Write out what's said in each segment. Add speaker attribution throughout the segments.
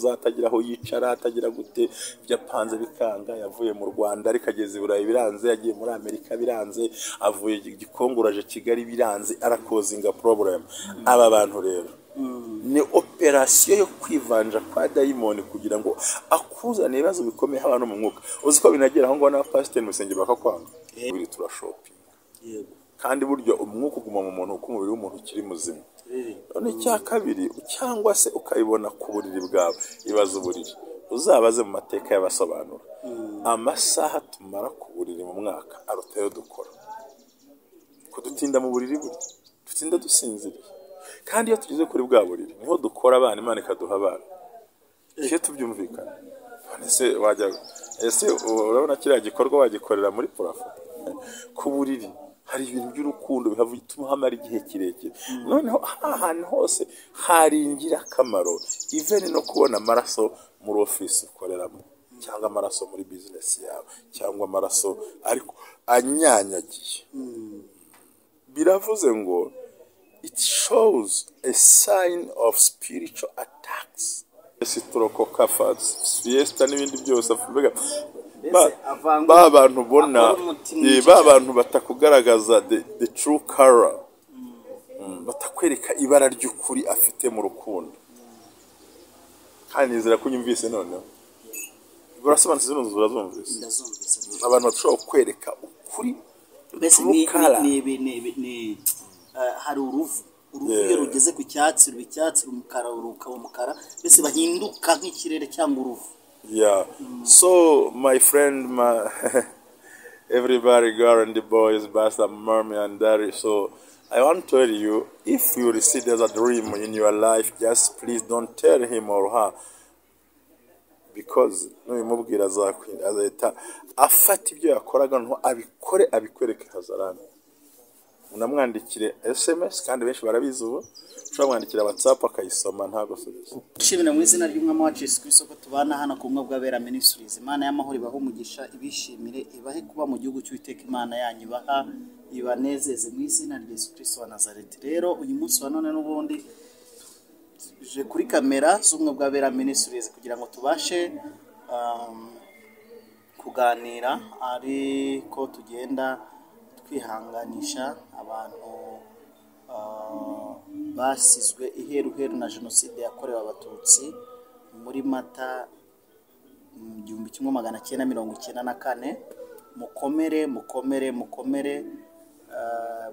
Speaker 1: Atagira aho yicara, atagira gute, ibyo apanze bikanga. Yavuye mu Rwanda ariko ageze i Burayi biranze, yagiye muri Amerika biranze, avuye Gikongoro aje Kigali biranze, aracausinga problem. Aba bantu rero ni operasiyo yo kwivanja kwa dayimoni kugira ngo akuzane ibibazo bikomeye haba no mu mwuka. Uzi ko binagera aho ngaho n'abapasiteri mu rusengero bakakwanga? Biri turashoppinga. Kandi burya umwuka uguma mu muntu kuko umubiri w'umuntu ukiri muzima. None icya kabiri, cyangwa se ukabibona ku buriri bwawe. Ibaze uburiri, uzabaze mu mateka y'abasobanura, amasaha tumara ku buriri mu mwaka aruta ayo dukora. Ko dutinda mu buriri, burya dutinda dusinziriye, kandi iyo tugeze kuri bwa buriri niho dukora abana, Imana ikaduha abana iyo tubyumvikana. None se wajya, ese urabona kiriya gikorwa wagikorera muri plafond? Ku buriri hari ibintu by'urukundo bituma hamara igihe kirekire. Noneho hantu hose hari ingirakamaro, even no kubona amaraso muri ofisi ukoreramo, cyangwa amaraso muri bizinesi yawe, cyangwa amaraso ariko anyanyagiye, biravuze ngo it shows a sign of spiritual attacks, stroke, fiesta n'ibindi byose. Mbega
Speaker 2: Mbese avanga
Speaker 1: ba bantu ubona
Speaker 2: akora umuti mwinshi
Speaker 1: ba
Speaker 2: cyane.
Speaker 1: Bantu batakugaragaza the true color, batakwereka ibara ry'ukuri afite mu rukundo. Kandi nizera ko unyumvise noneho, urasobanutse, zino nzu urazumvise?
Speaker 2: Ndazumvise.
Speaker 1: Abantu bashobora kukwereka ukuri,
Speaker 2: Mbese
Speaker 1: true color.
Speaker 2: Ni hari uruvu iyo rugeze ku cyatsi ruba icyatsi, umukara rukaba umukara, mbese bahinduka nk'ikirere cyangwa uruvu.
Speaker 1: Yeah. So, my friend, my everybody, girl and the boys, Pastor, mommy and daddy. So, I want to tell you, if you receive there's a dream in your life, just please don't tell him or her. Because nubimubwira azahita afata ibyo yakoraga noneho abikore, abikwereke hazarani. Unamwandikire SMS, kandi benshi barabizi ubu, ushobora kumwandikira WhatsApp akayisoma ntagusubize.
Speaker 2: Nshimira mu izina ry'Umwami wacu Yesu Kristo ko tubana hano ku Bumwe bw'Abera Ministries. Imana y'amahoro ibahe umugisha, ibishimire, ibahe kuba mu gihugu cy'Uwiteka Imana yanyu, ibaha ibanezeze mu izina rya Yesu Kristo wa Nazareti. Rero uyu munsi wa none n'ubundi tuje kuri kamera z'Ubumwe bw'Abera Ministries kugira ngo tubashe kuganira, ariko tugenda twihanganisha abantu basizwe iheruheru na Jenoside yakorewe Abatutsi muri Mata mu 1994. Mukomere, mukomere, mukomere.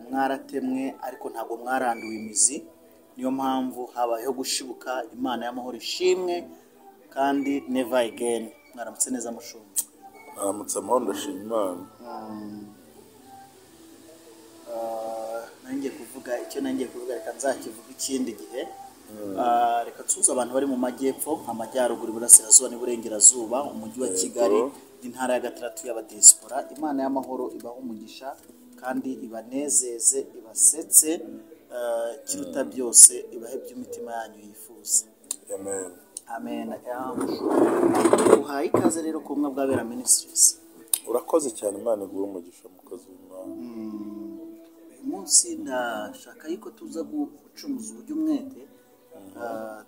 Speaker 2: Mwaratemwe ariko ntabwo mwaranduwe imizi, niyo mpamvu habayeho gushibuka. Imana y'amahoro ishimwe kandi never again. Mwaramutse neza, mushumba?
Speaker 1: Aramutse amahoro, ndashima Imana.
Speaker 2: Nanjye kuvuga icyo nanjye kuvuga, reka nzakivuga ikindi gihe. Reka nsuhuze abantu bari mu majyepfo, amajyaruguru, iburasirazuba n'iburengerazuba, umujyi wa Kigali n'intara ya gatandatu y'abadiaspora. Imana y'amahoro ibahe umugisha kandi ibanezeze, ibasetse, ikiruta byose ibahe iby'imitima yanyu yifuza.
Speaker 1: Amen.
Speaker 2: Amen. Uhaye ikaze rero ku Bumwe bw'Abera Ministries.
Speaker 1: Urakoze cyane, Imana iguhe umugisha, mukozi w'Imana.
Speaker 2: Uyu munsi ndashaka yuko tuza gucumuza uburyo umwete.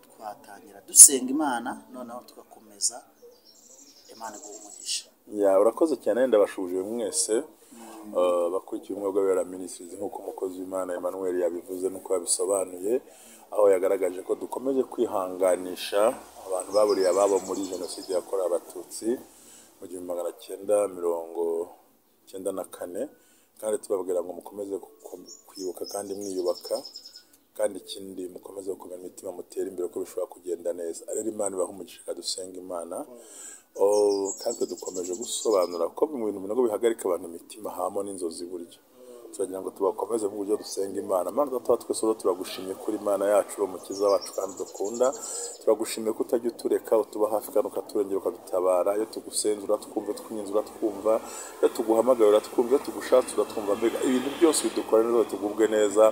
Speaker 2: Twatangira dusenga Imana, noneho tugakomeza. Imana iguha umugisha.
Speaker 1: Ya, urakoze cyane, ndabashuje mwese bakurikiye Ubumwe bw'Abera Ministries, nk'uko umukozi w'Imana Emmanuel yabivuze n'uko yabisobanuye, aho yagaragaje ko dukomeje kwihanganisha abantu baburiye ababo muri Jenoside yakorewe Abatutsi mu 1994, kandi tubabwira ngo mukomeze kwibuka kandi mwiyubaka, kandi ikindi mukomeze gukomera imitima, mutere imbere ko bishobora kugenda neza. Rero Imana ibaha umugisha, dusenga Imana. Oh, kandi dukomeje gusobanura ko mu bintu nabwo bihagarika abantu imitima habamo n'inzozi. Burya turagira ngo tubakomeze mu buryo dusenga Imana. Mana Data wa twese, rero turagushimye kuri Imana yacu, uri umukiza wacu kandi dukunda. Turagushimiye ko utajya utureka, utuba hafi kandi ukaturengera, ukadutabara. Iyo tugusenze uratwumva, twinginze uratwumva, iyo tuguhamagaye uratwumva, iyo tugushatse uratwumva. Mbega ibintu byose bidukora neza, tugubwe neza,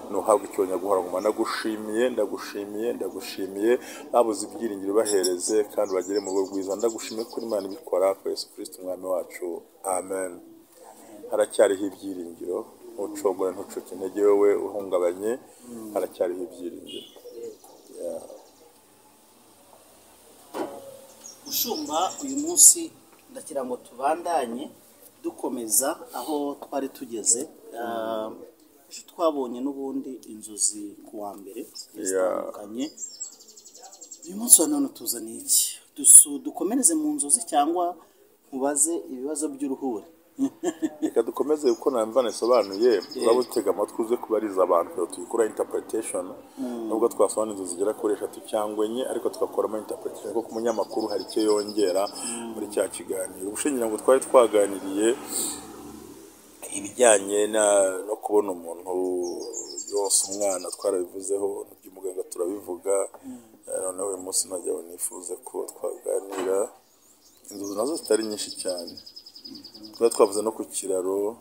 Speaker 1: ntuhabwe icyonyo guhora nguma. Ndagushimiye, ndagushimiye, ndagushimiye. Babuze ibyiringiro bahereze kandi bagere mu rugo rwiza. Ndagushimiye ko Imana ibikora ko Yesu Kristo umwami wacu, amen. Haracyariho ibyiringiro, ntucogore, ntucuke intege wowe uhungabanye, haracyariho ibyiringiro. Yeah.
Speaker 2: Mushumba, uyu munsi ndagira ngo tubandanye dukomeza aho twari tugeze. Ejo twabonye n'ubundi inzozi ku wa mbere zigiye zitandukanye. Uyu munsi wa none tuzaniye iki? Dukomereze mu nzozi cyangwa nkubaze ibibazo by'uruhuri?
Speaker 1: Reka dukomeze, kuko namva nasobanuye uraba utega amatwi uze kubariza abantu kugira tuyikora interpretation. Nubwo twasobanura inzozi zigera kuri eshatu cyangwa enye, ariko tugakoramo interpretation, kuko umunyamakuru hari icyo yongera muri cya kiganiro. Ubushingira ngo twari twaganiriye ibijyanye no kubona umuntu yonsa umwana, twarabivuzeho, iby'umuganga turabivuga. Noneho uyu munsi najya nifuza ko twaganira inzozi nazo zitari nyinshi cyane. Twari twavuze no ku kiraro,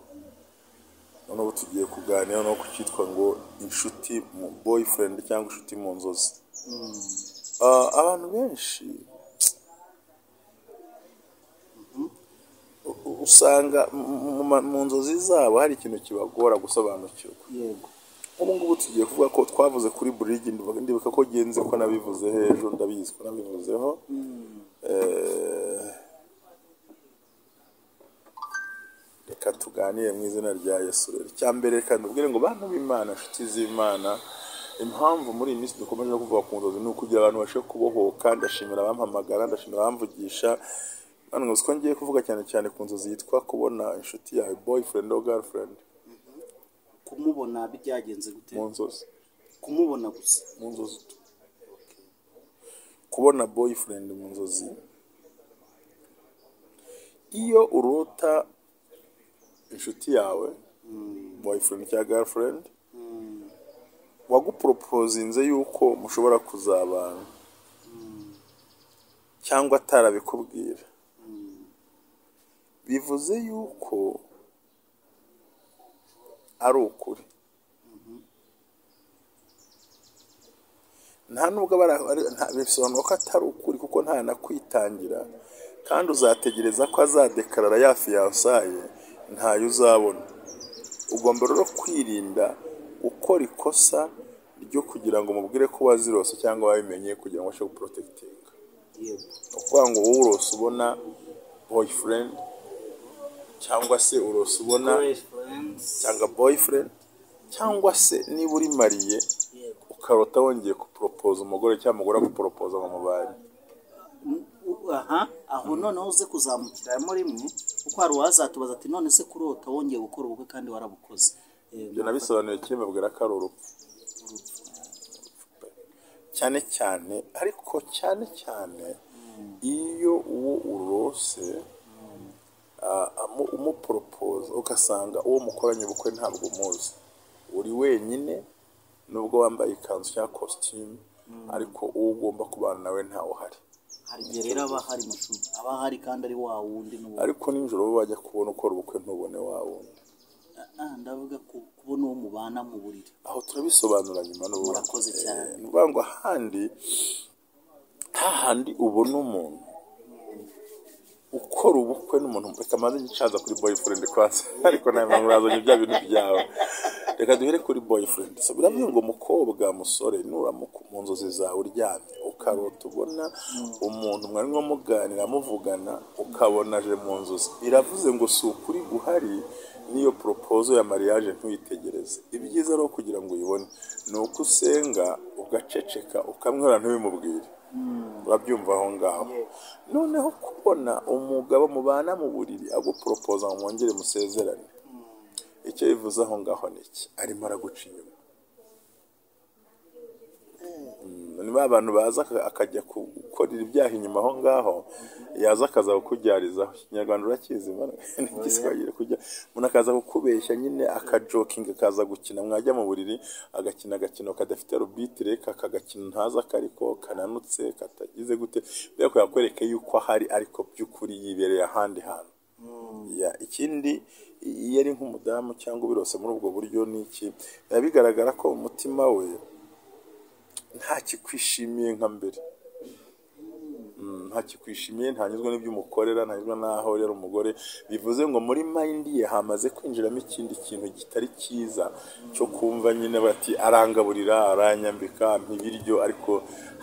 Speaker 1: noneho ubu tugiye kuganira no ku cyitwa ngo inshuti mu boyfriend cyangwa inshuti mu nzozi. Abantu benshi usanga mu nzozi zabo hari ikintu kibagora gusobanukirwa. Ubu ngubu tugiye kuvuga ko twavuze kuri bridge, ndibuka ko genze ko nabivuze hejuru, ndabizi ko nabivuzeho. Reka tuganire mu izina rya Yesu. Rero icya mbere, reka ndubwire ngo bantu b'Imana, inshuti z'Imana, impamvu muri iyi minsi dukomeje no kuvuga ku nzozi ni ukugira abantu babashe kubohoka. Ndashimira abampamagara, ndashimira abamvugisha. None ngo siko ngiye kuvuga cyane cyane ku nzozi yitwa kubona inshuti yawe, boyfriend or girlfriend.
Speaker 2: Kumubona byagenze gute?
Speaker 1: Mu nzozi.
Speaker 2: Kumubona gusa?
Speaker 1: Mu nzozi. Kubona boyfriend mu nzozi, iyo urota inshuti yawe, boyfriend cyangwa girlfriend, waguporopozinze yuko mushobora kuzabana cyangwa atarabikubwira, bivuze yuko ari ukuri. Nta nubwo bisobanura ko atari ukuri, kuko nta nakwitangira, kandi uzategereza ko azadekarara ya fiyansaye, ntayo uzabona. Ugomba rero kwirinda gukora ikosa ryo kugira ngo umubwire ko wazirose cyangwa wabimenye, kugira ngo ubashe guporotekitinga. Ni ukuvuga ngo wowe urose ubona boyfriend cyangwa se urose ubona cyangwa boyfriend, cyangwa se niba uri mariye ukarota wongeye guporopoza umugore cyangwa umugore aguporopoza ngo mubane.
Speaker 2: Aha aho noneho uze kuzamukiramo rimwe, kuko hari uwazatubaza ati none se kurota wongeye gukora ubukwe kandi warabukoze?
Speaker 1: Ibyo nabisobanuye kimwe, mbabwira ko ari urupfu cyane cyane, ariko cyane cyane iyo uwo urose umuporopoza ugasanga uwo mukoranye ubukwe ntabwo umuzi, uri wenyine, nubwo wambaye ikanzu cyangwa kositimu, ariko uwo ugomba kubana nawe ntawe uhari.
Speaker 2: Hari igihe rero aba ahari, mushumba, aba ahari kandi ari wa wundi n'ubundi.
Speaker 1: Ariko nijoro bo bajya kubona ukora ubukwe ntubone wa wundi.
Speaker 2: Ndavuga kubona uwo mubana mu buriri.
Speaker 1: Aho turabisobanura nyuma n'ubundi.
Speaker 2: Murakoze cyane.
Speaker 1: Ni ukuvuga ngo ahandi hahandi ubona umuntu ukora ubukwe n'umuntu. Reka maze ngicaza kuri boyfriend kwanza, ariko nawe mpamvu urazanye bya bintu byawe. Reka duhere kuri boyfriend. So biravuga ngo mukobwa, musore, nuramuka mu nzozi zawe uryamye ukarota ubona umuntu mwari mwo muganira muvugana, ukabona aje mu nzozi, biravuze ngo si ukuri guhari, n'iyo proposal ya mariage ntuyitegereze. Ibyiza rero kugira ngo uyibone ni uko usenga ugaceceka, ukamwihora ntubimubwire. Urabyumva aho ngaho? Noneho kubona umugabo mubana mu buriri aguporopoza ngo mwongere musezerane, icyo bivuze aho ngaho ni iki? Arimo araguca inyuma. Ni ba bantu baza akajya gukorera ibyaha inyuma aho ngaho, yaza akaza kukubyarizaho. Ikinyarwanda urakizi mana? Ni igiswahili. Kujya umuntu akaza kukubeshya nyine, akajokinga, akaza gukina, mwajya mu buriri agakina agakino kadafite rubitire, kakagakina ntazi akariko kananutse katagize gute, mbega ko yakwereka yuko ahari, ariko by'ukuri yibereye ahandi hantu. Ikindi, iyo ari nk'umudamu cyangwa ubirose muri ubwo buryo, ni iki? Biba bigaragara ko umutima we nta kikwishimiye nka mbere. Ntakikwishimiye, ntanyuzwe n'ibyo umukorera, ntanyuzwe n'aho rero umugore. Bivuze ngo muri mind ye hamaze kwinjiramo ikindi kintu kitari cyiza cyo kumva nyine bati arangaburira, aranyambika, ampa ibiryo, ariko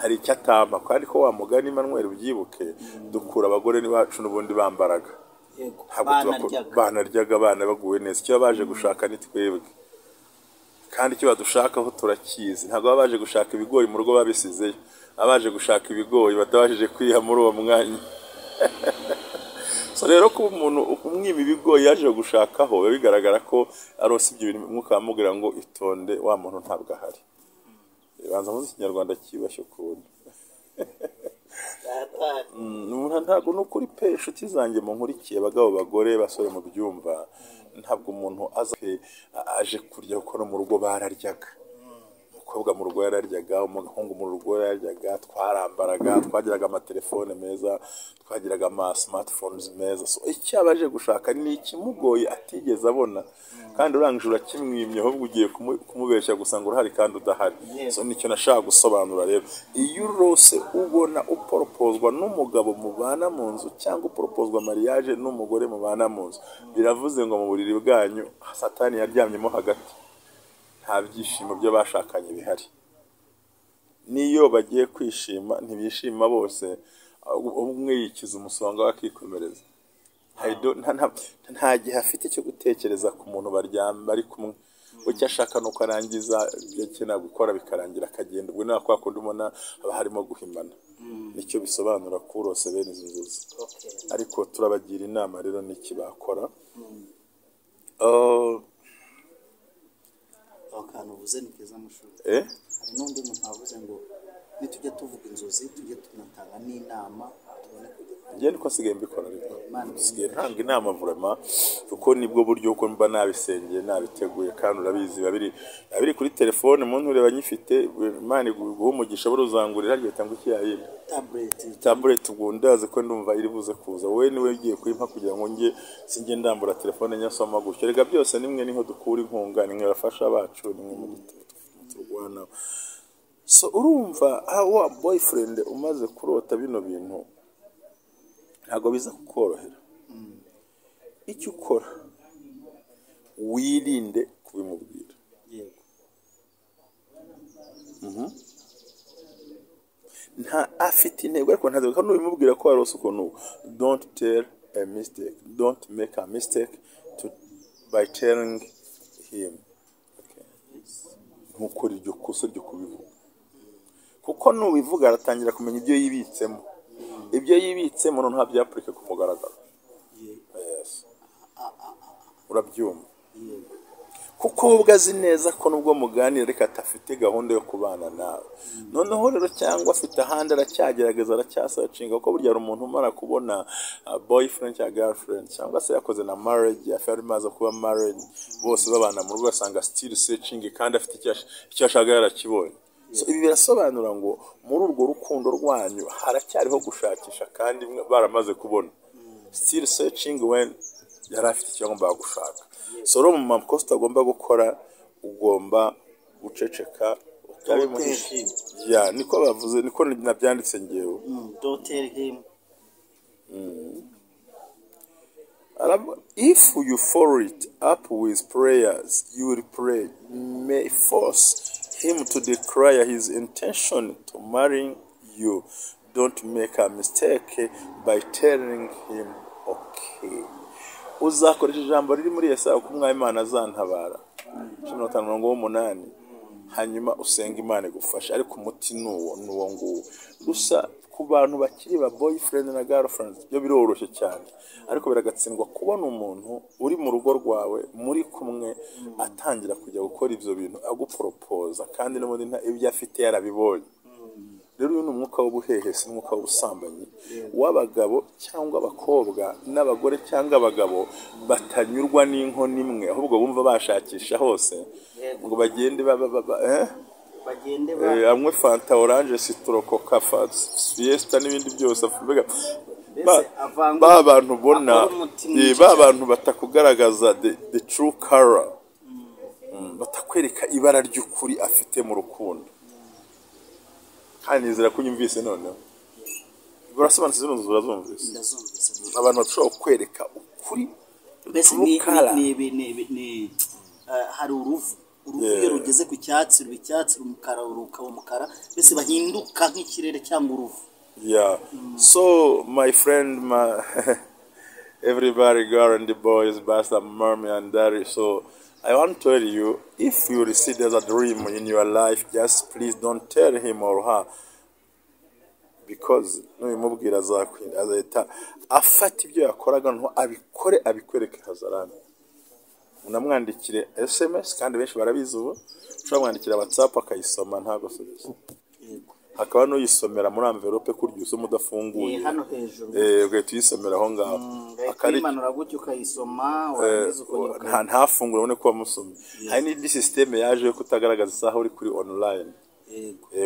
Speaker 1: hari icyo atampa. Kandi ko wa mugani Emmanuel, ubyibuke, dukura abagore n'iwacu n'ubundi bambaraga. Ntabwo
Speaker 2: Banaryaga.
Speaker 1: Banaryaga, abana baguwe neza. Icyo baba baje gushaka ni twebwe, kandi icyo badushakaho turakizi. Ntabwo baba baje gushaka ibigori mu rugo babisizeyo, baba baje gushaka ibigori batabashije kwiha muri uwo mwanya. So rero kuba umuntu umwima ibigori yaje gushakaho, biba bigaragara ko arose ibyo bintu, umwuka bamubwira ngo itonde, wa muntu ntabwo ahari. Banza muzi Ikinyarwanda cyibashye ukuntu. Umuntu ntabwo, ni ukuri pe, inshuti zanjye munkurikiye, abagabo, bagore, basore, mu byumva, ntabwo umuntu aza pe aje kurya, kuko no mu rugo bararyaga. Umukobwa mu rugo yararyaga, umuhungu mu rugo yararyaga, twarambaraga, twagiraga amatelefone meza, twagiraga ama smartphones meza. So icyo aba aje gushaka ni ikimugoye atigeze abona, kandi urangije urakimwimye, ahubwo ugiye kumubeshya gusa ngo urahari kandi udahari. So nicyo nashaka gusobanura. Rero iyo urose ubona uporopozwa n'umugabo mubana mu nzu, cyangwa uporopozwa mariage n'umugore mubana mu nzu, biravuze ngo mu buriri bwanyu Satani yaryamyemo hagati. Nta byishimo by'abashakanye bihari. N'iyo bagiye kwishima ntibishima bose, ahubwo umwe yikiza umusonga we akikomereza. Nta gihe afite cyo gutekereza ku muntu baryama bari kumwe. We icyo ashaka ni uko arangiza ibyo akenera gukora, bikarangira akagenda. Ubwo ni kwa kundi ubona haba harimo guhimana. Nicyo bisobanura kurose bene izo nzozi. Ariko turabagira inama rero n'iki bakora.
Speaker 2: Aho kantu uvuze ni keza, mushuri.
Speaker 1: Eh?
Speaker 2: Hari n'undi muntu wavuze ngo nitujya tuvuga inzozi tujye tunatanga n'inama, tubone kujya.
Speaker 1: Njye niko nsigaye mbikora, ariko
Speaker 2: Imana
Speaker 1: nsigaye ntanga inama vraiment, kuko nibwo buryo, kuko mba nabisengeye, nabiteguye, kandi urabizi biba biri kuri telefone. Muntu ureba nyifite, Imana iguha umugisha, buruzangurira harya ngo iki yayindi
Speaker 2: Tablet.
Speaker 1: Tablet. Ubwo ndazi ko ndumva iri buze kuza, wowe niwe ugiye kuyimpa kugira ngo njye sinjye ndambura telefone nyasoma gutyo. Rega byose nimwe niho dukura inkunga, nimwe bafasha bacu, nimwe mu turwanaho. So urumva wa boyfriend umaze kurota bino bintu, ntabwo biza kukorohera. Icyo ukora, wirinde kubimubwira. Nta afite intego, ariko ntazi ko nubimubwira ko warose ukuntu. Don't tell a mistake, don't make a mistake to by telling him. Okay. Ntukore iryo kosa ryo kubivuga, kuko nubivuga aratangira kumenya ibyo yibitsemo. Ibyo yibitsemo noneho abyapurike ku mugaragaro. Yes. Urabyumva?
Speaker 2: Yego.
Speaker 1: Kuko we ubwo azi neza ko nubwo muganira ariko adafite gahunda yo kubana nawe. Noneho rero cyangwa afite ahandi, aracyagerageza, aracyasearchinga, kuko burya hari umuntu umara kubona boyfriend cyangwa girlfriend, cyangwa se yakoze na marriage, afite imaze kuba married, bose babana mu rugo, asanga still searching kandi afite icyo ashaka yarakibonye. So ibi birasobanura ngo muri urwo rukundo rwanyu haracyariho gushakisha, kandi baramaze kubona. Still searching when yari afite icyo agomba gushaka. So rero mu makosa utagomba gukora, ugomba guceceka ukabimuhisha.
Speaker 2: Tell him.
Speaker 1: Ya, niko bavuze, niko nabyanditse ngewe.
Speaker 2: Don't tell him.
Speaker 1: If you follow it up with prayers, you will pray may force him to declare his intention to marrying you. Don't make a mistake by telling him. Okay, uzakoresha ijambo riri muri Yesaya ko Umwami Imana azantabara, 15:8, hanyuma usenga Imana igufasha. Ariko umuti ni uwo nguwo gusa. Ku bantu bakiri ba boyfriend na girlfriend byo biroroshye cyane, ariko biragatsindwa kubona umuntu uri mu rugo rwawe muri kumwe atangira kujya gukora ibyo bintu, aguporopoza, kandi n'ubundi ibyo afite yarabibonye. Rero uyu ni umwuka w'ubuhehesi, n'umwuka w'ubusambanyi w'abagabo cyangwa abakobwa n'abagore cyangwa abagabo batanyurwa n'inkono imwe, ahubwo bumva bashakisha hose ngo bagende eh?
Speaker 2: Bagende ba
Speaker 1: Anywe Fanta orange, citron, Coca, Fiesta n'ibindi byose. Mbega
Speaker 2: Mbese
Speaker 1: ba bantu ubona
Speaker 2: akora umuti mwinshi
Speaker 1: ba
Speaker 2: cyane.
Speaker 1: bantu batakugaragaza the true color, batakwereka ibara ry'ukuri afite mu rukundo. Kandi nizera ko unyumvise noneho. Barasobanutse, zino nzu urazumvise?
Speaker 2: Ndazumvise.
Speaker 1: Abantu bashobora kukwereka ukuri.
Speaker 2: Mbese
Speaker 1: True color.
Speaker 2: ni hari uruvu iyo rugeze ku cyatsi ruba icyatsi, umukara rukaba umukara, mbese bahinduka nk'ikirere cyangwa uruvu.
Speaker 1: Yeah. So my friend, my everybody, girl and the boys, Pastor, mommy and daddy. So I want to tell you, if you receive there's a dream in your life, just please don't tell him or her. Because nubimubwira azakwinda, azahita afata ibyo yakoraga nto abikore, abikwereke hazarani. Unamwandikire SMS, kandi benshi barabizi ubu, ushobora kumwandikira WhatsApp akayisoma ntagusubize. Hakaba n'uyisomera muri envelope, kurya usoma udafunguye.
Speaker 2: Hano hejuru.
Speaker 1: Ugahita uyisomera aho ngaho.
Speaker 2: Uyimanura gutyo ukayisoma, warangiza ukongera
Speaker 1: ntafungure ubone ko wamusomye. Hari n'indi système yaje yo kutagaragaza isaha uri kuri online.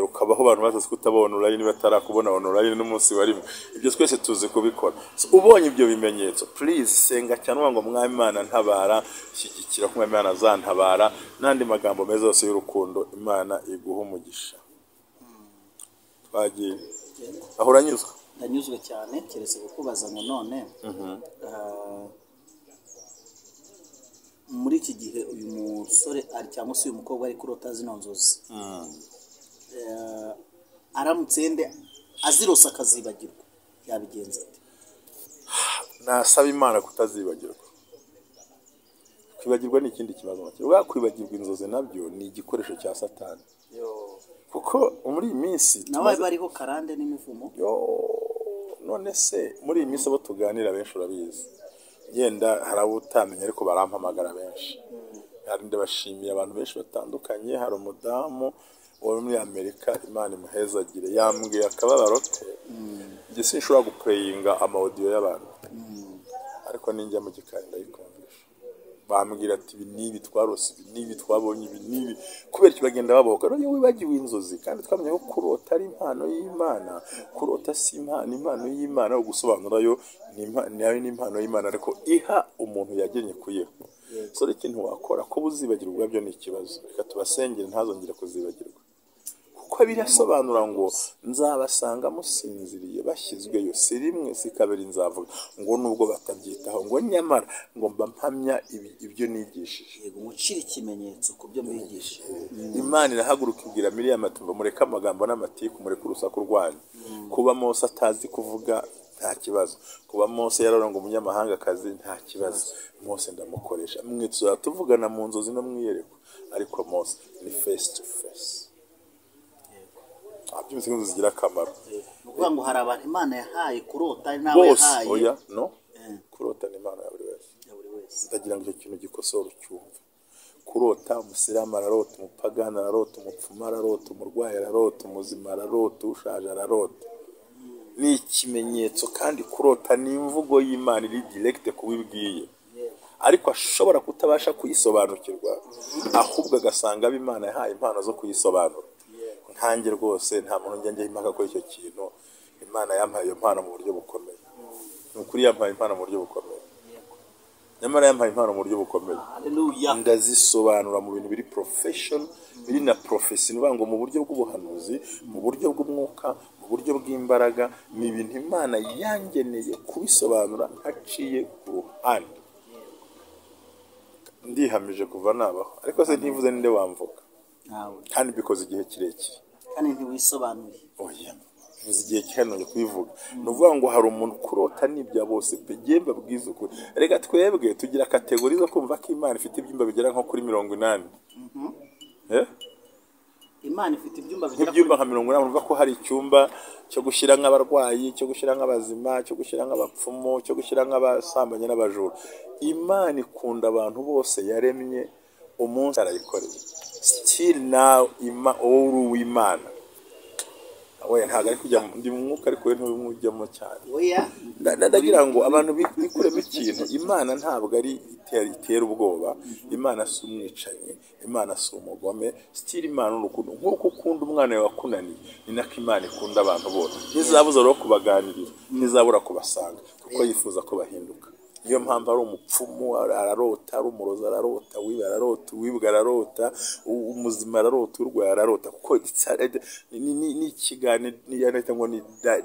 Speaker 1: Ukabaho abantu bazazi kutaba online batarakubona online n'umunsi warimo. Ibyo twese tuzi kubikora. So, ubonye ibyo bimenyetso, please senga cyane uvuga ngo: "Mwami Imana ntabara, shyigikira ko Mwami Imana azantabara," n'andi magambo meza yose y'urukundo. Imana iguha umugisha. Twagiye aho, uranyuzwe?
Speaker 2: Ndanyuzwe cyane, keretse kukubaza ngo none muri iki gihe uyu musore ari cyangwa se uyu mukobwa ari kurota zino nzozi, aramutse yende azirose akazibagirwa, yabigenza ate?
Speaker 1: Nasaba Imana kutazibagirwa. Kwibagirwa ni ikindi kibazo. Ubwa kwibagirwa inzozi nabyo ni igikoresho cya Satani, kuko muri iyi minsi
Speaker 2: nawe bariho karande n'imivumo.
Speaker 1: Yo, none se muri iyi minsi abo tuganira benshi urabizi, yenda hari abo utamenya, ariko barampamagara benshi. Hari, ndabashimiye, abantu benshi batandukanye. Hari umudamu wo muri Amerika, Imana imuhezagire, yambwiye akababaro ke. Njye sinshobora guplayinga ama audio y'abantu, ariko ninjya mu gikari ndayikumvisha. Bambwira ati: "Ibi n'ibi twarose, ibi n'ibi twabonye, ibi n'ibi." Kubera iki? Bagenda babohoka. Rero iyo wibagiwe inzozi, kandi twamenye ko kurota ari impano y'Imana, kurota si impano, impano y'Imana gusobanura yo nayo ni impano y'Imana, ariko iha umuntu yagennye kuyiha. So rero ikintu wakora, kuba uzibagirwa ubwabyo ni ikibazo. Reka tubasengere ntazongere kuzibagirwa, kuko birasobanura ngo nzabasanga musinziriye, bashyizweyo, si rimwe si kabiri. Nzavuga ngo nubwo batabyitaho, ngo nyamara ngo mba mpamya ibyo nigishije.
Speaker 2: Yego, mucire ikimenyetso ku byo mbigisha.
Speaker 1: Imana irahaguruka ibwira Miriam ati: "Mva mureke amagambo n'amatiku, mureke urusaku rwanyu." Kuba Mose atazi kuvuga nta kibazo, kuba Mose yararonga umunyamahangakazi nta kibazo. Mose ndamukoresha, mwe tuzaba tuvugana mu nzozi no mu iyerekwa, ariko Mose ni face to face. Abyumvise ko inzozi zigira akamaro.
Speaker 2: Ni ukuvuga ngo hari abantu Imana yahaye kurota, hari n'abo
Speaker 1: Bose
Speaker 2: yahaye
Speaker 1: oya, no kurota ni impano ya buri wese.
Speaker 2: Ya buri wese.
Speaker 1: Ndagira ngo icyo kintu gikosora ucyumve. Kurota, umusilamu ararota, umupagani ararota, umupfumu ararota, umurwayi ararota, umuzima ararota, ushaje ararota. Ni ikimenyetso, kandi kurota ni imvugo y'Imana iri direct kuwibwiye, ariko ashobora kutabasha kuyisobanukirwa, ahubwo agasanga abo Imana yahaye impano zo kuyisobanura. Nkanjye rwose nta muntu njya njyaho impaka kuri icyo kintu. Imana yampaye iyo mpano mu buryo bukomeye. Ni ukuri, yampaye impano mu buryo bukomeye. Nyamara yampaye impano mu buryo bukomeye.
Speaker 2: Haleluya.
Speaker 1: Ndazisobanura mu bintu biri profession, biri na prophecy, ni ukuvuga ngo mu buryo bw'ubuhanuzi, mu buryo bw'umwuka, mu buryo bw'imbaraga. Ni ibintu Imana yangeneye kubisobanura ntaciye ku ruhande. Ndihamije kuva nabaho, ariko se ntivuze ninde wamvuga?
Speaker 2: Ntawe.
Speaker 1: Kandi mbikoze igihe kirekire.
Speaker 2: Kandi ntiwisobanuye.
Speaker 1: Oya, bivuze igihe kihanonye kubivuga. Ni ukuvuga ngo hari umuntu kurota n'ibya bose pe. Njye mbabwiza ukuri, reka twebwe tugira category zo kumva ko Imana ifite ibyumba bigera nko kuri 80. Eh?
Speaker 2: Imana ifite ibyumba bigera kuri
Speaker 1: Nk'ibyumba nka 80. Urumva ko hari icyumba cyo gushyira nk'abarwayi, cyo gushyira nk'abazima, cyo gushyira nk'abapfumu, cyo gushyira nk'abasambanyi n'abajura. Imana ikunda abantu bose yaremye, umunsi arayikoreye. Still now wowe uri uw'Imana. We ntabwo ari kujya ndi mu mwuka, ariko we ntubimujyamo cyane.
Speaker 2: Oya.
Speaker 1: Ndagira ngo abantu bikuremo ikintu. Imana ntabwo ari itera ubwoba, Imana si umwicanyi, Imana si umugome. Still Imana ni urukundo. Nk'uko ukunda umwana wawe wakunaniye, ni nako Imana ikunda abantu bose. Ntizabuza rero kubaganirira, ntizabura kubasanga, kuko yifuza ko bahinduka. Niyo mpamvu ari umupfumu ararota, ari umurozi ararota, wiba ararota, uwibwa ararota, umuzima ararota, urwaye ararota, kuko ni ikiganiro, ngo ni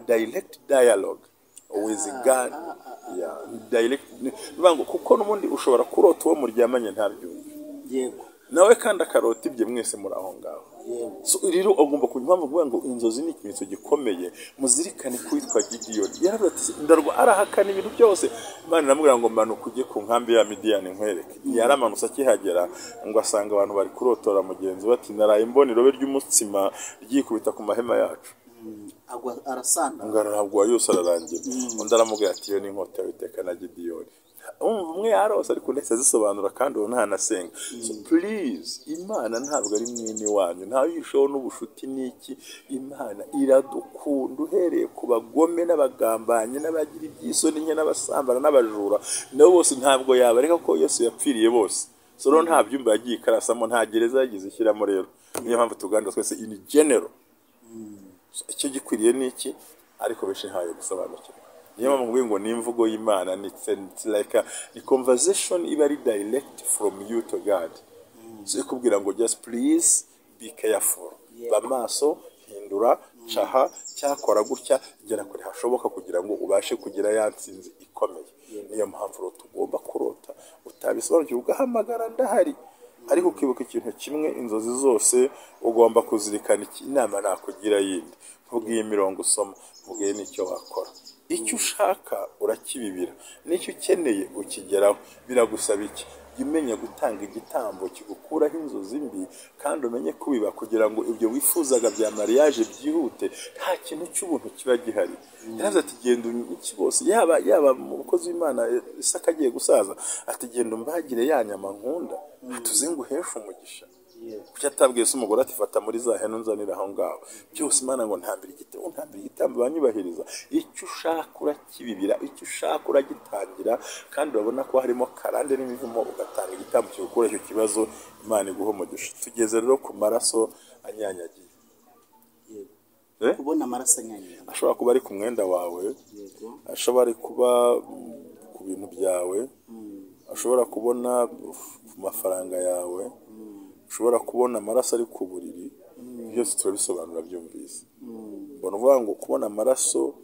Speaker 1: direct dialogue with God. Yeah, direct, ni ngo kuko n'ubundi ushobora kurota uwo muryamanye ntabyumve, nawe kandi akarota ibye, mwese muri aho ngaho. So rero ugomba kumenya impamvu kuvuga ngo inzozi ni ikimenyetso gikomeye. Muzirikane ko witwa Gidiyoni yaravuze ati ndarwa, arahakana ibintu byose. Imana iramubwira ngo manuka ujye ku nkambi ya Midiyani nkwereke. Yaramanutse, akihagera ngo asanga abantu bari kurotora mugenzi we, ati naraye mbona irobe ry'umutsima ryikubita ku mahema yacu.
Speaker 2: Agwa arasanda.
Speaker 1: Ngo araragwa yose ararangira. Undi aramubwira ati iyo ni inkota y'Uwiteka na Gidiyoni. Umva, umwe yarose ariko ndetse azisobanura, kandi uwo ntanasenga. So please, Imana ntabwo ari mwene wanyu, ntawisheho n'ubushuti n'iki. Imana iradukunda, uhereye ku bagome n'abagambanyi n'abagira iby'isoni nke n'abasambana n'abajura, nabo bose ntabwo yabareka, ko Yesu yapfiriye bose. So rero nta byumba yagiye ikarasamo, nta gereza yagize ishyiramo. Rero niyo mpamvu tuganira twese in general. So, icyo gikwiriye ni iki? Ariko benshi ntayo gusobanukirwa. Niyo mpamvu nguye ngo ni imvugo y'Imana, ni it's like a, ni conversation iba ari direct from you to God. So ikubwira ngo just please be careful, ba maso, hindura, caha, cyakora gutya, gera kure hashoboka kugira ngo ubashe kugira ya ntsinzi ikomeye. Niyo mpamvu rero tugomba kurota, utabisobanukirwa ugahamagara, ndahari. Ariko ukibuka ikintu kimwe, inzozi zose ugomba kuzirikana iki? Inama nakugira yindi, nkubwiye imirongo usoma, nkubwiye n'icyo wakora. Icyo ushaka urakibibira, n'icyo ukeneye ukigeraho. Biragusaba iki? Jya umenya gutanga igitambo kigukuraho inzozi mbi, kandi umenye kubiba kugira ngo ibyo wifuzaga bya mariage byihute. Nta kintu cy'ubuntu kiba gihari. Yaravuze ati genda iki bose, yaba umukozi w'Imana Isaka agiye gusaza, ati genda umbagire ya nyama nkunda, ati nguheshe umugisha. Kuki atabwiye se umugore ati fata muri za hene unzanire aho ngaho byose? Imana ngo ntambire igitambo, ntambire igitambo, banyubahiriza. Icyo ushaka urakibibira, icyo ushaka uragitangira, kandi urabona ko harimo karande n'imivumo, ugatanga igitambo kigukura icyo kibazo. Imana iguha umugisha. Tugeze rero ku maraso anyanyagiye. Eh?
Speaker 2: Kubona amaraso anyanyagiye.
Speaker 1: Ashobora kuba ari ku mwenda wawe, ashobora kuba ku bintu byawe, ashobora kubona ku mafaranga yawe, ushobora kubona amaraso ari ku buriri. Byose turabisobanura byumvise. Mbona uvuga ngo kubona amaraso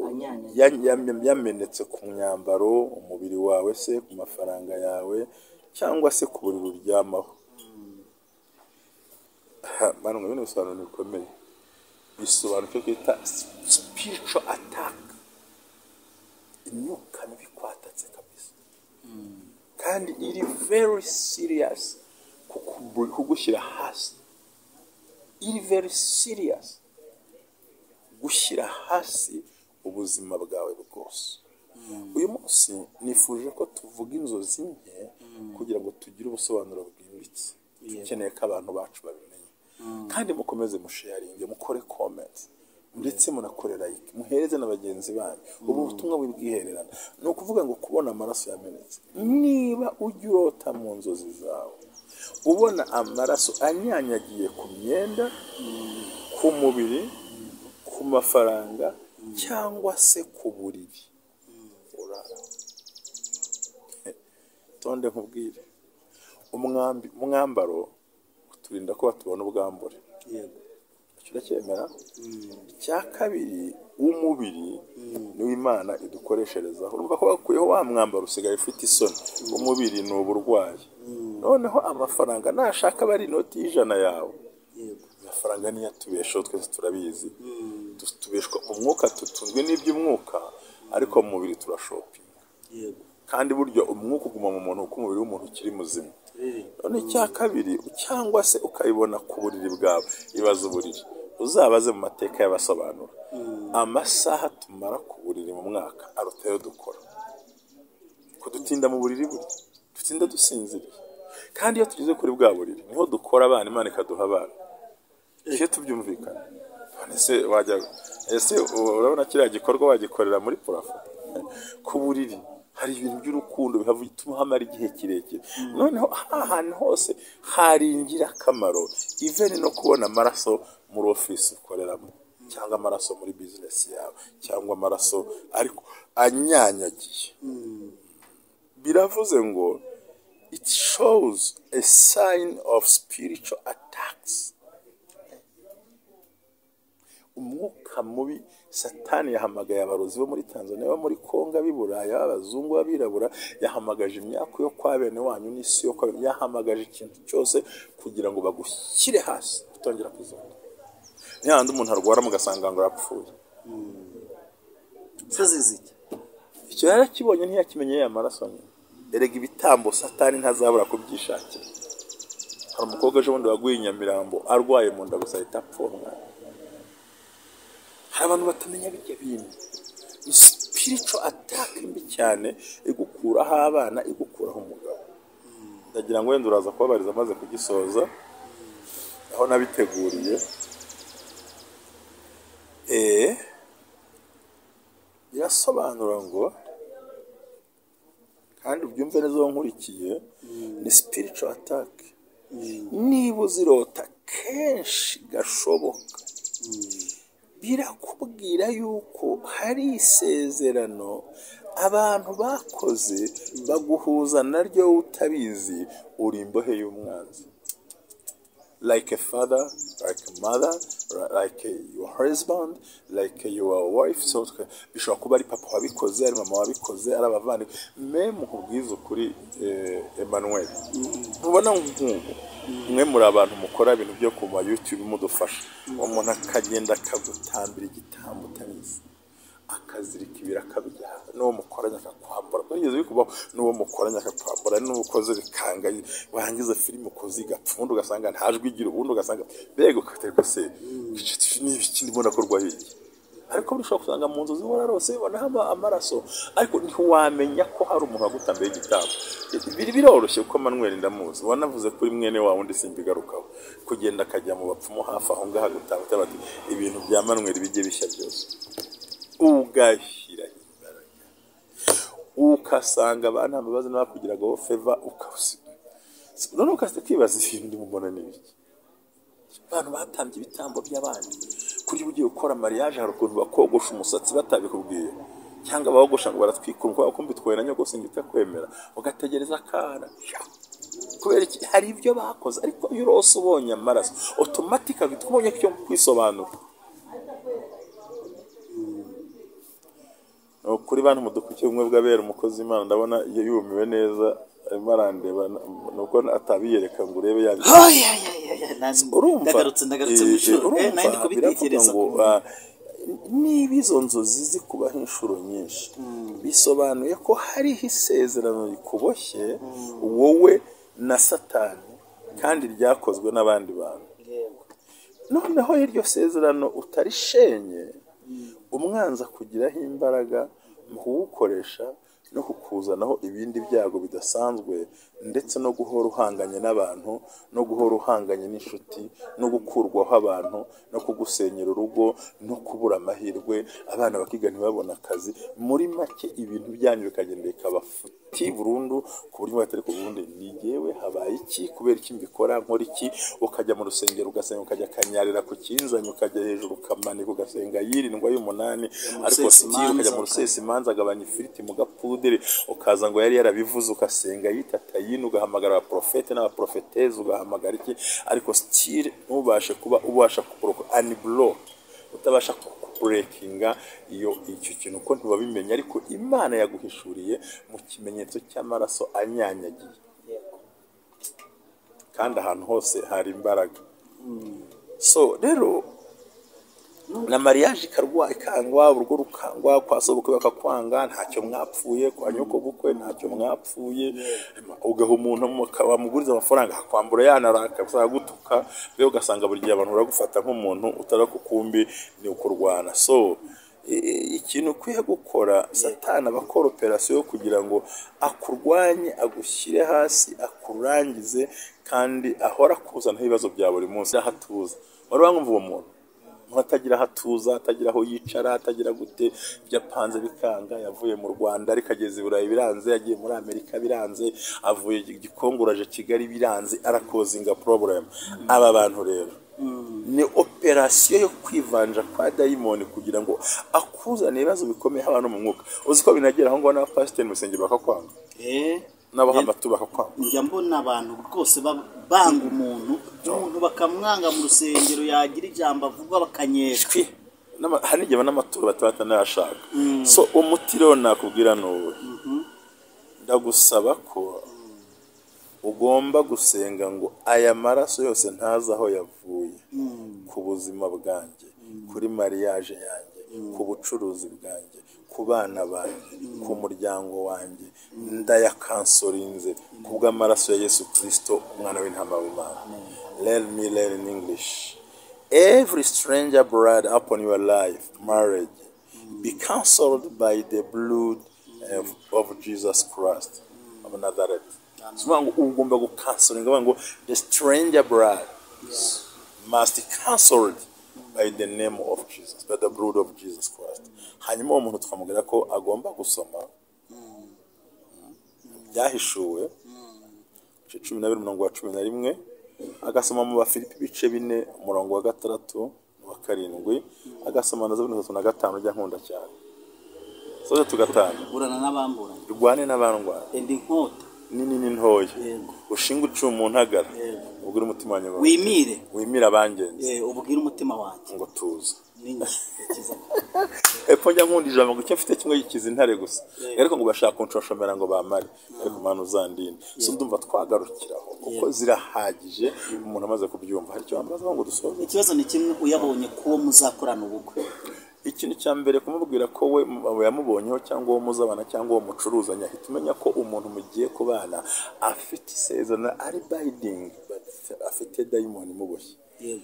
Speaker 2: Anyanyagiye.
Speaker 1: yamenetse ku myambaro, umubiri wawe se, ku mafaranga yawe, cyangwa se ku buriri uryamaho. Ha, bano ngo bino bisobanuro bikomeye, bisobanura icyo twita spiritual attack, imyuka mibi ikwatatse kabisa, kandi iri very serious kugushyira hasi, iri very serious gushyira hasi ubuzima bwawe bwose. Uyu munsi nifuje ko tuvuga inzozi nke kugira ngo tugire ubusobanuro bwimbitse. Dukeneye ko abantu bacu babimenya, kandi mukomeze musharinge, mukore comment, ndetse munakore like, muhereze na bagenzi banyu ubu butumwa bw'ubwihererana. Ni ukuvuga ngo kubona amaraso yamenetse, niba ujya urota mu nzozi zawe ubona amaraso anyanyagiye ku myenda, ku mubiri, ku mafaranga, cyangwa se ku buriri urara, tonde nkubwire. Umwambaro uturinda ko batubona ubwambure. Icyo uracyemera? Icya kabiri, w'umubiri niwo Imana idukoresherezaho. Urumva ko bakuyeho wa mwambaro, usigaye ufite isoni. Umubiri ni uburwayi. Noneho amafaranga, nashaka aba ari inoti y'100 yawe, amafaranga niyo atubeshaho, twese turabizi. Tubeshwa mu mwuka, tutunzwe n'iby'umwuka, ariko mu mubiri turashopinga. Kandi burya umwuka uguma mu muntu kuko umubiri w'umuntu ukiri muzima. None icya kabiri, cyangwa se ukabibona ku buriri bwawe, ibaze uburiri. Uzabaze mu mateka y'abasobanura, amasaha tumara ku buriri mu mwaka aruta ayo dukora. Ko dutinda mu buriri, burya dutinda dusinziriye, kandi iyo tugeze kuri bwa buriri niho dukora abana, Imana ikaduha abana. Iyo tubyumvikana, none se wajya, ese urabona kiriya gikorwa wagikorera muri plafond? Ku buriri hari ibintu by'urukundo bituma hamara igihe kirekire. Noneho ahantu hose hari ingirakamaro, even no kubona amaraso muri ofisi ukoreramo, cyangwa amaraso muri bizinesi yawe, cyangwa amaraso ariko anyanyagiye. Biravuze ngo it shows a sign of spiritual attacks. Umwuka mubi, Satani yahamagaye abarozi bo muri Tanzania, bo muri Kongo, ab'i Burayi, abazungu, abirabura, yahamagaje imyaku yo kwa bene wanyu n'isi yo kwa bene, yahamagaje ikintu cyose kugira ngo bagushyire hasi utongera kuzunga. Ni hahandi umuntu arwara mugasanga ngo arapfuye.
Speaker 2: Se zizi iki?
Speaker 1: Icyo yarakibonye, ntiyakimenye ya maraso nyine. Erega ibitambo Satani ntazabura kubyishakira. Hari umukobwa ejo bundi waguye i Nyamirambo arwaye mu nda gusa, ahita apfa uwo mwana. Hari abantu batamenya bijya bintu. Ni spiritual attack mbi cyane, igukuraho abana, igukuraho umugabo. Ndagira ngo wenda uraza kubabariza amaze kugisoza aho nabiteguriye. Birasobanura ngo, kandi ubyumve neza uwo nkurikiye, ni spiritual attack. Niba uzirota kenshi gashoboka, birakubwira yuko hari isezerano abantu bakoze baguhuza naryo utabizi, uri imbohe y'umwanzi, like a father, like a mother, like your husband, like your wife. So bishobora kuba ari papa wabikoze, ari mama wabikoze, ari abavandimwe. Même nkubwize ukuri, Emmanuel, ntubona nk'ubu mwe muri abantu mukora ibintu byo ku ma YouTube mudufasha, umuntu akagenda akagutambira igitambo utabizi, akazirika ibiri akabyara, n'uwo mukoranye akakwambura. Wigeze bikubaho? N'uwo mukoranye akakwambura, n'uwo ukoze bikanga, warangiza filime ukoze igapfa, ubundi ugasanga nta jwi igira, ubundi ugasanga mbega ukaterwa se n'ibiki, ndimo nakorwa iki? Ariko ushobora gusanga mu nzozi wararose ubonaho amaraso, ariko ntiwamenya ko hari umuntu wagutambiye igitambo. Biri biroroshye kuko Manuel ndamuzi, wanavuze kuri mwene wawe undi simbigarukaho, kugenda akajya mu bapfumu hafi aho ngaho agutanga bati ibintu bya Manuel bijye bishya byose, ugashyira imbaraga, ukasanga abantu mbabazi n'abakugiragaho favor, ukawusiga noneho ukibaza ibintu ndimo mbona ni ibiki. Abantu batambye ibitambo by'abandi kuri ugiye gukora mariage, hari ukuntu bakogosha umusatsi batabikubwiye, cyangwa abogosha ngo baratwikura kubera ko mbitwaye na nyogosenge itakwemera, ugategereza akana. Kubera iki? Hari ibyo bakoze. Ariko iyo urose ubonye amaraso, automatically uhita ubonye icyo kwisobanura. Ni ukuri bantu mudukurikiye, ubumwe bw'abera, umukozi w'Imana ndabona yumiwe neza, arimo arandeba, ni uko atabiyereka ngo urebe yabi. Urumva?
Speaker 2: Ndagarutse mu ishuri.
Speaker 1: Urumva,
Speaker 2: nari ndi
Speaker 1: biravuga
Speaker 2: kubitekereza.
Speaker 1: ngo niba izo nzozi zikubaho inshuro nyinshi, bisobanuye ko hariho isezerano rikuboshye wowe na Satani, kandi ryakozwe n'abandi bantu. Noneho iryo sezerano utarishenye, umwanzi akugiraho imbaraga mu kuwukoresha no kukuzanaho ibindi byago bidasanzwe, ndetse no guhora uhanganye n'abantu, no guhora uhanganye n'inshuti, no gukurwaho abantu, no kugusenyera urugo, no kubura amahirwe, abana bakiga ntibabone akazi. Muri make ibintu byanyu bikagenda bikaba futi burundu, ku buryo batari ku bundi ni jyewe habaye iki, kubera iki mbikora, nkora iki? Ukajya mu rusengero ugasenga, ukajya akanyarira ku kinzanyo, ukajya hejuru ukamanika ugasenga yirindwa y'umunani, ariko
Speaker 2: rusesa
Speaker 1: still ukajya mu
Speaker 2: imanza,
Speaker 1: rusesa imanza, agabanya ifiriti mu gapuderi, ukaza ngo yari yarabivuze, ugasenga yitata yino, ugahamagara abaprofete n'abaprofeteze, ugahamagara iki, ariko still ntubashe kuba ubasha kubroka unblock, utabasha kuburekinga iyo icyo kintu, ko ntibabimenya, ariko Imana yaguhishuriye mu kimenyetso cy'amaraso anyanyagiye, kandi ahantu hose hari imbaraga. So rero na mariage ikarwa, ikangwa, urugo rukangwa, kwa sobukwe bakakwanga, ntacyo mwapfuye, kwa nyoko bukwe ntacyo mwapfuye, ugaha umuntu wamuguriza amafaranga akwambura, yanaraka gutuka, mbega ugasanga buri gihe abantu baragufata nk'umuntu utari kukumbi, ni ukurwana. So ikintu ukwiye gukora, Satani aba akora operasiyo kugira ngo akurwanye, agushyire hasi, akurangize, kandi ahora akuzanaho ibibazo bya buri munsi. Aho atuza wari wamwumva uwo muntu, umuntu atagira aho atuza, atagira aho yicara, atagira gute, ibyo apanze bikanga, yavuye mu Rwanda ariko ageze i Burayi biranze, yagiye muri Amerika biranze, avuye Gikongoro aje Kigali biranze, arakozinga problem. Aba bantu rero Ni operasiyo yo kwivanja kwa dayimoni kugira ngo akuzane ibibazo bikomeye haba no mu mwuka. Uzi ko binagera aho ngaho n'abapasiteri mu rusengero bakakwanga, n'abahamatu bakakwanga.
Speaker 2: Njya mbona abantu rwose banga umuntu bakamwanga mu rusengero, yagira ijambo avuga bakanyeka.
Speaker 1: Hari n'igihe n'amaturo batanayashaka. So umuti rero nakubwira ni uwo, ndagusaba ko ugomba gusenga ngo aya maraso yose ntazi aho yavuye ku buzima bwanjye, kuri mariage yanjye, ku bucuruzi bwanjye, ku bana banjye, ku muryango wanjye, ndayakansorinze ku bw'amaraso ya Yesu Kristo umwana w'intama w'Imana. Let me learn in English. Every stranger blood upon your life, marriage, be cancelled by the blood of Jesus Christ of Nazareth. So ugomba gukansoringa ngo the stranger blood must be cancelled by the name of Jesus, by the blood of Jesus Christ. Hanyuma uwo muntu tukamubwira ko agomba gusoma Byahishuwe ibice 12 umurongo wa 11, agasoma mu Bafilipi ibice 4 umurongo wa 6 n'uwa 7, agasoma na Zaburi 35 ujya nkunda cyane. Soze tugatanu.
Speaker 2: Burana n'abamburanye.
Speaker 1: Rwane n'abandwara.
Speaker 2: Enda inkota.
Speaker 1: Nini n'intoya.
Speaker 2: Yego.
Speaker 1: Ushinga icumu mu ntagara.
Speaker 2: Yego.
Speaker 1: Ubwire umutima wanjye ngo
Speaker 2: Wimire.
Speaker 1: Wimire abangenzi.
Speaker 2: Ubwire umutima wanjye
Speaker 1: ngo tuza.
Speaker 2: Ninjye.
Speaker 1: Epfo njya nkunda ijambo ngo icyo mfite kimwe gikiza intare gusa. Ariko ngo bashaka kunshonshomera ngo bamare. Ariko Mana uzandinde. So ndumva twagarukiraho kuko zirahagije umuntu amaze kubyumva. Hari icyo wambaza ngo dusoze?
Speaker 2: Ikibazo ni kimwe, uyabonye kuwo muzakorana ubukwe.
Speaker 1: Ikintu cya mbere kumubwira ko we yamubonyeho cyangwa uwo muzabana cyangwa uwo mucuruzanya, ahita umenya ko umuntu mugiye kubana afite isezerano, ari binding, but afite dayimoni imuboshye.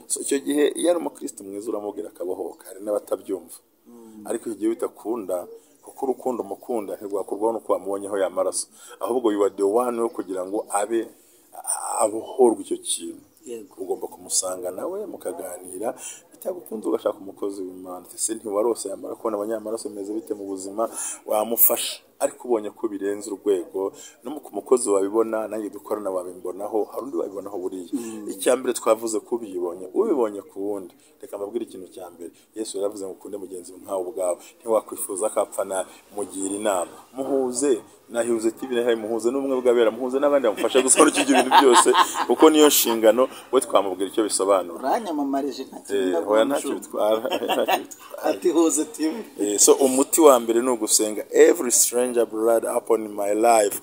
Speaker 1: So icyo gihe iyo ari umukristo mwiza uramubwira akabohoka. Hari n'abatabyumva, ariko icyo gihe bitakunda, kuko urukundo mukunda ntirwakurwaho nuko wamubonyeho ya maraso, ahubwo you are the one wo kugira ngo abe abohorwe icyo kintu. Ugomba kumusanga nawe mukaganira, bitagukunze ugashaka umukozi w'Imana. Ese ntiwarose yamara kubona abanyamaraso bimeze bite mu buzima, wamufasha. Ariko ubonye ko birenze urwego, no ku mukozi wabibona, nanjye dukorana wabimbonaho, hari undi wabibonaho buriya. Icya mbere twavuze ko ubibonye, ubibonye ku wundi. Reka mbabwire ikintu cya mbere. Yesu yaravuze ngo ukunde mugenzi nkawe ubwawe, ntiwakwifuza ko apfa nabi, mugira inama, muhuze na Hiuze TV, na muhuze n'ubumwe bw'abera, muhuze n'abandi bamufasha gusobanukirwa ibyo bintu byose, kuko niyo nshingano. We twamubwira icyo bisobanura.
Speaker 2: Uranyamamarije nta kintu.
Speaker 1: Hoya ntacyo bitwara, ntacyo bitwara.
Speaker 2: Ati Huze TV.
Speaker 1: So umuti wa mbere ni ugusenga. Every stranger blood upon my life,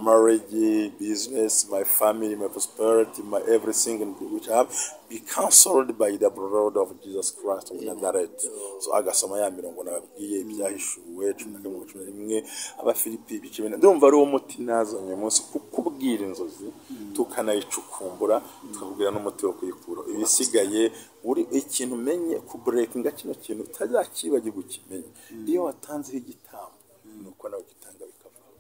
Speaker 1: marriage, business, my family, my prosperity, my everything which I have, be cancelled by the blood of Jesus Christ of Nazareth. So agasoma ya mirongo nababwiye, Ibyahishuwe 11 11, Abafilipi ibice 4. Ndumva ari uwo muti nazanye uyu munsi, kukubwira inzozi tukanayicukumbura, tukakubwira n'umuti wo kuyikura. Ibisigaye uri ikintu umenye ku breakinga kino kintu utazakibagirwa, ukimenye: iyo watanzeho igitambo nuko nawe ugitanga bikavaho.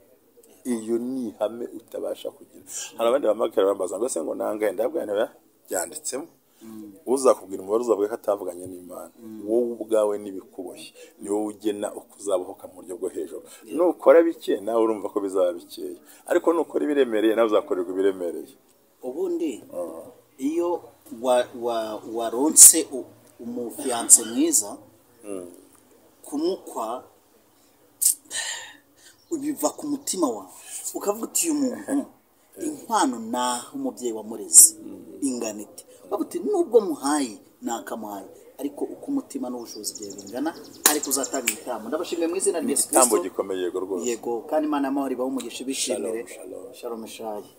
Speaker 1: Iyo ni ihame utabasha kugira. Hari abandi bahamagara bambaza ngo ese ngo nangahe? Ndabwira nti byanditsemo. Uzakubwira umubare uzavuga ko atavuganye n'Imana. Wowe ubwawe n'ibikuboshye ni wowe ugena uko uzabohoka mu buryo bwo hejuru. Nukora bike nawe urumva ko bizaba bikeya, ariko nukora ibiremereye nawe uzakorerwa ibiremereye.
Speaker 2: Ubundi iyo waronse umufiyanse mwiza, kumukwa biva ku mutima wawe, ukavuga uti uyu muntu inkwano naho umubyeyi wamureze ingana ite, ukavuga uti nubwo muhaye nakamuhaye, ariko uko umutima n'ubushobozi byawe bingana, ariko uzatanga igitambo. Ndabashimiye mu izina rya Yesu
Speaker 1: Igitambo
Speaker 2: Kristo.
Speaker 1: gikomeye, yego rwose.
Speaker 2: Yego, kandi Imana y'amahoro ibahe umugisha, ibishimire.
Speaker 1: Shalom, shalom.
Speaker 2: Shalom shayi.